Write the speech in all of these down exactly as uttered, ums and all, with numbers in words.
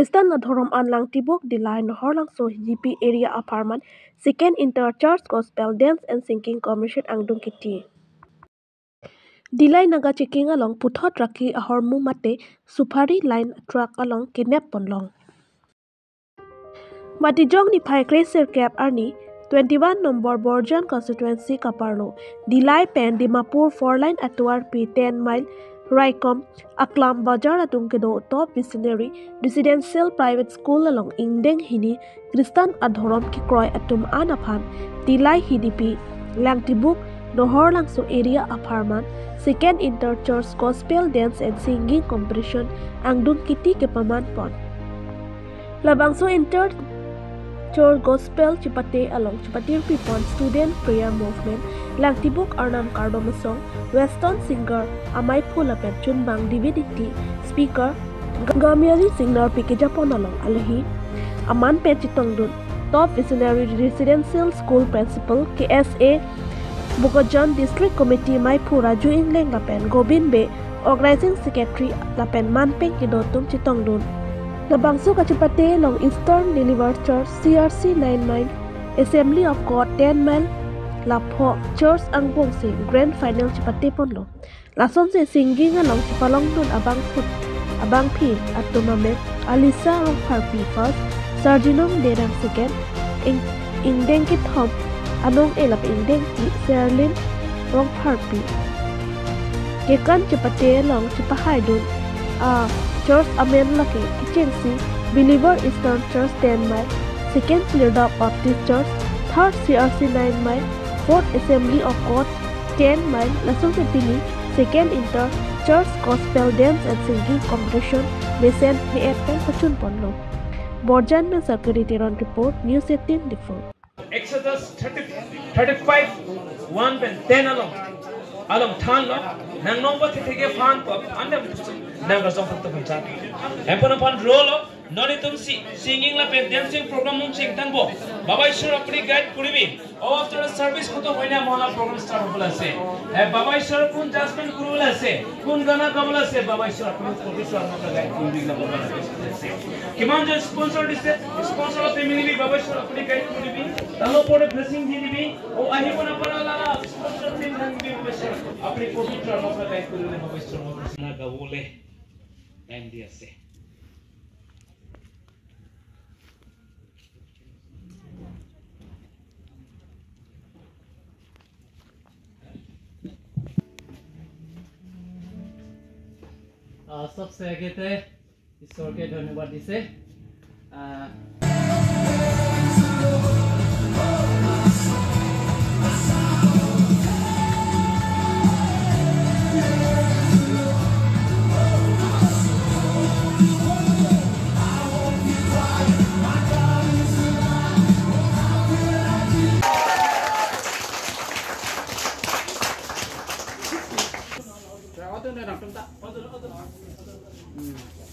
Christian adhorom an Langtibuk Dillai Nohor Langso H D P area apharman Second Inter Church Gospel Dance and Singing Competition angdung kiti. Dillai Naga Chikking along puthot raki ahormu mate Supari line truck along kinep ponlong. Matijong niphai kre sirkep arni twenty-one number Borjan constituency kaparlo Dillai pen Dimapur four line atovarpi ten mile Raikom Aklam Bazar atum kedo Top Visionary Residential Private School along ingdeng hini Christian adhorom kekroi atum an aphan Dillai H D P Langtibuk Nohor Langso area apharman Second Inter Church Gospel Dance and Singing Competition angdung kiti kepaman pon. Labangso Inter Church Gospel chipate along chipatirpi pon Student Prayer Movement Langtibuk arnam kardom asong Western Singer Amei Phul lapen chunbang David Ingti, speaker Gamiari Singnar P K Japon along alohi aman pen chetongdun Top Visionary Residential School Principal K S A Bokajan, District Committee Meiphu Raju Ingleng lapen Govind Bey, Organizing Secretary lapen manpeng kedo atum chetongdun. Labangso kachipate along Eastern Deliver Church C R C nine mile Assembly of God ten mile lapho church angbong si grand final chipate ponlo. Lasonsi singing along chipalongdun abangphu abangphi atum amen Alisa Rongpharpi first, Sarjinong Derang second, ing-, ingdeng kethom Anong-e lapen ingdeng kre Serlin Rongpharpi. Kekan chipate along chipahaidun a church amen lake kechengsi Believer Eastern Church ten mile, second Chilirda Baptist Church, third C R C nine mile, fourth Assembly of God ten mile, lasonsi pini Second Inter Church Gospel Dance and Singing Competition mesen me-et pen pachun ponlo. Borjan pen Sakari Teron report, News eighteen Diphu. Exodus thirty, thirty-five, one pen ten along, along thanlo, nang nong pathetheke phan ko, andam nang kasong phan to phan chat. Empon phan rolo, non itum si singing lapen dancing program mung chengtangpo. Baba Ishwar apni guide kuribi. O after service koto hoina mohla program start hobole ase. He Baba Ishwar kun judgment kuribole ase. Kun gana gabole ase, Baba Ishwar apni pavitra mata guide kuribi la Baba Ishwar ase. Kiman jon sponsor dise, sponsor ase minibi Baba Ishwar apni guide kuribi. Talo pore blessing dinibi. O ahi bona para la sponsor din dinibi Baba Ishwar apni pavitra mata guide kuribi Baba Ishwar mata. Gana gabole time di ase. আহ, সবচেয়ে আগতে ঈশ্বৰকে ধন্যবাদ দিছে। আহ,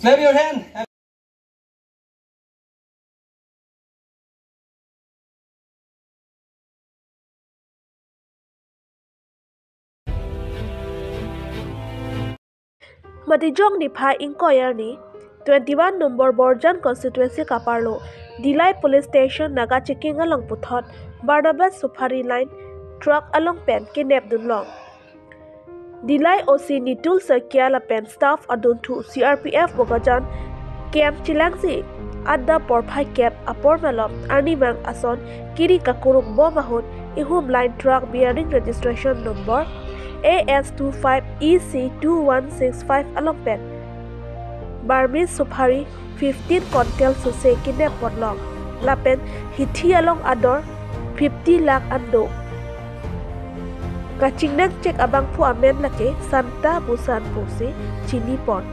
Clap your hand. Matijong niphai ingkoi arni twenty-one number Borjan constituency kaparlo Dillai Police Station Naga Chikking along puthot Barnabas Supari line truck along pen kinep dunlong. Dillai O C Nitul Saikia lapen staff adunthu C R P F Bokajan camp chelangsi adap porphai kep apor malom arnimang ason kiri kakuruk bom ahut ihum line truck bearing registration number A S two five E C two one six five along pen Burmese supari fifteen quintal sose kinep ponlong lapen hithi along ador fifty lakh an do. Kachingnang chek abangphu amen lake Santa Busan pusi chini pon.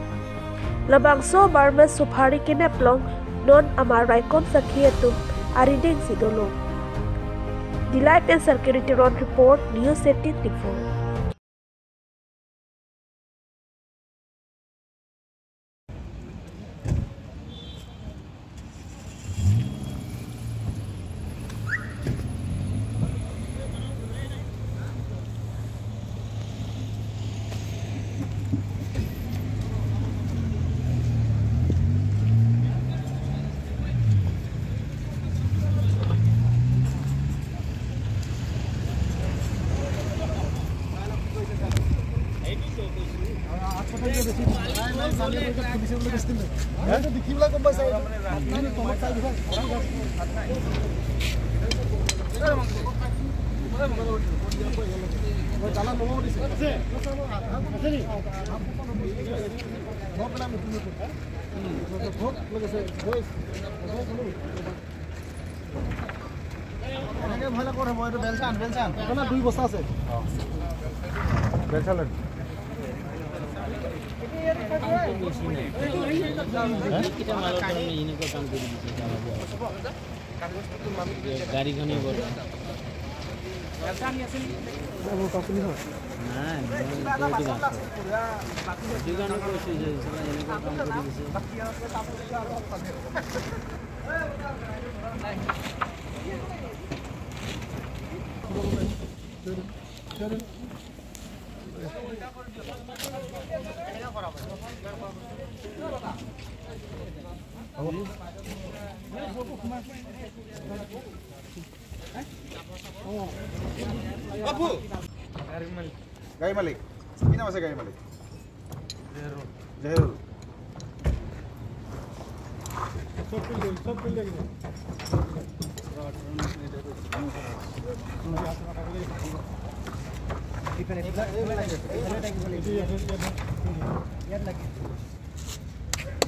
Labangso Burmese supari kineplong non amar raikom sakhi atum arideng si dolo. Dillai pen Sarkiri Teron report, News eighteen Diphu. এনেকে ভয় নকৰে, মই এইটো বেলচান, বেলচান। আপোনাৰ দুই বস্তা আছে। বেলচান লৈ। গাড়ীখনে বৰ। নাই, মই এইটো বাদ দিওঁ। সেইটো কাৰণে কৈছোঁ যে চালা এনেকুৱা কাম কৰি দিছে। গাড়ী মালিক। কি নাম আছে গাড়ী মালিক? জহিৰুল।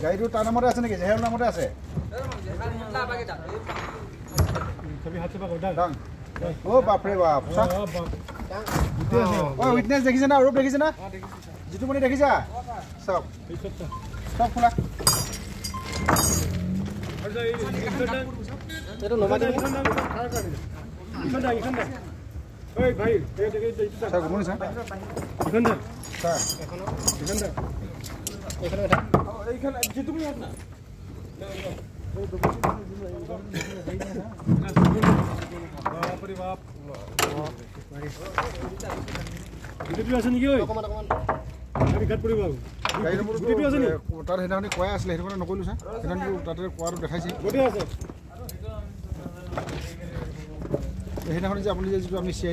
গাড়ীটো তাৰ নামতে আছে নেকি? জহিৰুল নামতে আছে? দাং। অ, বাপৰে বাপ। চা। অ, উইটনেছ দেখিছে না? আৰোপ দেখিছে না? জিতুমণি দেখিছা? চাওক। চাওক খোলা। এইটো নমাই দিবি। ইখন দা, ইখন দা। ঐ ভাই, এই, এই, এই, এইটো চা। চা, ঘুমনি চা। ইখন দা। চা। ইখন দা। এইখন, এইখন, এইখন, এইখন, এইখন। বাপৰে বাপ। গোটেইটো আছে নেকি, ঐ? অকণমান, অকণমান। আমি গাত পৰিব আৰু। গাড়ী নম্বৰ গোটেইটো আছে নেকি? এ, তাত সেইদিনাখনি কোৱাই আছিলে, সেইটো কাৰণে নকৰিলো, ছাৰ। সেইদিনাখনি তাতে কোৱাটো দেখাইছে। গোটেই আছে। সেইদিনাখনি যে আপুনি যে যিটো আমি চি আই